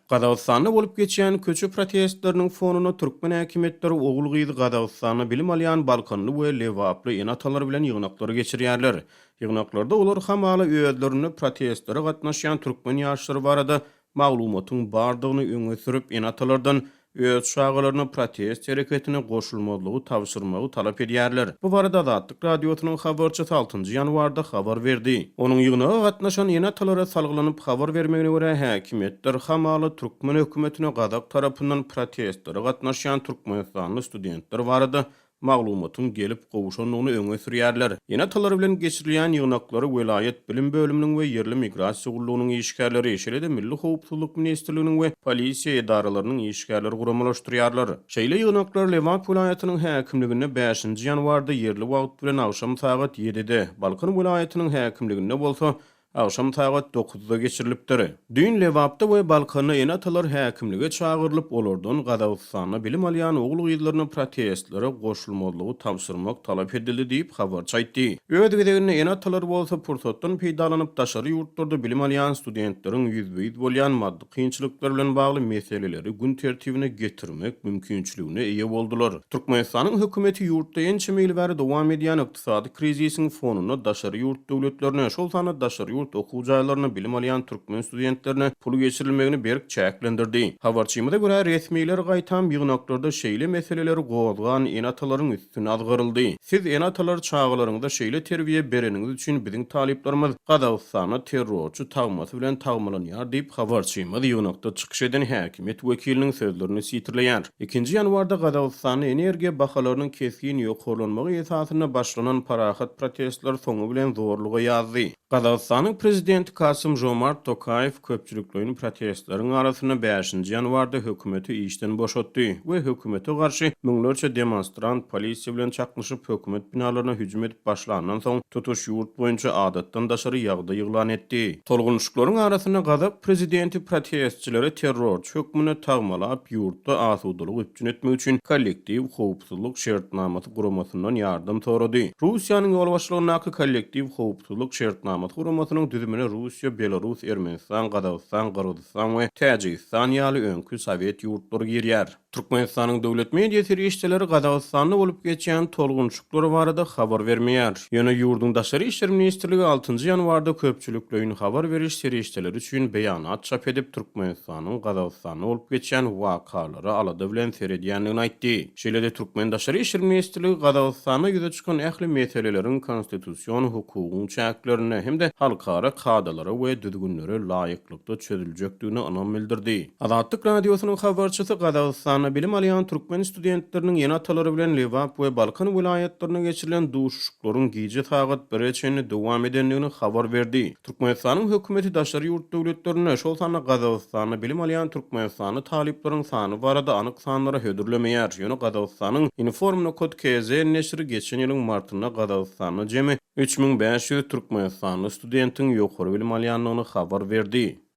Gazagystanda bolup geçýän köçe protestleriniň fonunda türkmen häkimiýetleri ogul-gyzy Gazagystanda bilim alýan balkanly we lebaply ene-atalar bilen ýygnaklary geçirýärler. Ýygnaklarda olar hamala özlerinde protestlere gatnaşýan türkmen ýaşlary barada maglumatyň bardygyny öňe sürüp, ene-atalardan öz çagalaryna protest hereketine goşulmazlygy tabşyrmagy talap edýärler. Bu barada Azatlyk Radiosynyň habarçysy altynjy ýanwarda habar berdi. Onuň ýygnaga gatnaşan ene-atalara salgylanyp habar bermegine görä, häkimiýetler hamala türkmen hökümetine gazak tarapyndan protestlere gatnaşýan türkmenistanly studentler barada maglumatyň gelip gowşandygyny öňe sürýärler. Ene-atalar bilen geçirilýän ýygnaklary welaýat bilim bölüminiň we ýerli migrasiýa gullugynyň işgärleri, şeýle-de Milli howpsuzlyk ministrliginiň we polisiýa edaralarynyň işgärleri guramalaşdyrýarlar. Şeýle ýygnaklar Lebap welaýatynyň häkimliginde bäşinji ýanwarda ýerli wagt bilen agşam sagat ýedide, Balkan welaýatynyň häkimliginde bolsa Agşam sagat dokuzda geçirilipdir. Düýn Lebapda we Balkanda ene-atalar häkimlige çagyrylyp, olardan Gazagystanda bilim alýan ogul-gyzlaryna protestlere goşulmazlygy tabşyrmak talap edildi diýip, habarçy aýtdy. Öz gezeginde ene-atalar bolsa pursatdan peýdalanyp, daşary ýurtlarda bilim alýan studentleriň ýüzbe-ýüz bolýan maddy kynçylyklary bilen bagly meseleleri gün tertibine getirmek mümkinçiligine eýe boldular. Türkmenistanyň hökümeti ýurtda ençeme ýyl bäri dowam edýän ykdysady krizisiň fonunda daşary ýurt döwletlerine, şol sanda daşary ýurt okuw jaýlarynda bilim alýan türkmen studentlerine pul geçirilmegini berk çäklendirdi. Habarçymyza görä, resmiler gaýtam ýygnaklarda şeýle meseleleri gozgan ene-atalaryň üstüne azgyryldy. Siz ene-atalar çagalaryňyza şeýle terbiýe bereniňiz üçin biziň talyplarymyz Gazagystanda terrorçy tagmasy bilen tagmalanýar diýip, habarçymyz ýygnakda çykyş eden häkimiýet wekiliniň sözlerini sitirleýär. Ikinji ýanwarda Gazagystanda energiýa bahalarynyň kesgin ýokarlanmagy esasynda başlanan parahat protestler soňy bilen zorluga ýazdy. Gazagystanyň prezidenti Kasym-Žomart Tokaýew köpçülikleýin protestleriň arasynda bäşinji ýanwarda hökümeti işden boşatdy we hökümete garşy müňlerçe demonstrant polisiýa bilen çaknyşyp hökümet binalaryna hüjüm edip başlandan soň tutuş ýurt boýunça adatdan daşary ýagdaý yglan etdi. Tolgunyşyklaryň arasynda gazak prezidenti protestçileri terrorçy hökmünde tagmalap, ýurtda asudalygy üpjün etmek üçin Kollektiw howpsuzlyk şertnamasy guramasyndan ýardam sorady. Russiýanyň ýolbaşçylygyndaky Kollektiw howpsuzlyk şertnamasy guramasynyň düzümine Russiýa, Belarus, Ermenistan, Gazagystan, Gyrgyzystan we Täjigistan ýaly öňki sowet ýurtlary girýär. Türkmenistanyň döwlet media serişdeleri Gazagystanda bolup geçýän tolgunşyklar barada habar bermeýär. Ýöne ýurduň Daşary işler ministrligi altynjy ýanwarda köpçülikleýin habar beriş serişdeleri üçin beýanat çap edip, Türkmenistanyň Gazagystanda bolup geçýän wakalara alada bilen seredýändigini aýtdy. Şeýle-de türkmen Daşary işler ministrligi Gazagystanda ýüze çykan ähli meseleleriň konstitusion hukugyň çäklerinde hem-de halkara kadalara we düzgünlere laýyklykda çözüljekdigine ynam bildirdi. Azatlyk Radiosynyň habarçysy Gazagystanda bilim alýan türkmen studentleriniň ene-atalary bilen Lebap we Balkan welaýatlarynda geçirilen duşuşyklaryň gije sagat bire çenli dowam edendigini habar berdi. Türkmenistanyň hökümeti daşary ýurt döwletlerinde, şol sanda Gazagystanda bilim alýan türkmenistanly talyplaryň sany barada anyk sanlary hödürlemeýär. Ýöne Gazagystanyň Inform.kz neşiri geçen ýylyň martynda Gazagystanda jemi 3500 türkmenistanly studentiň ýokary bilim alýandygyny habar berdi.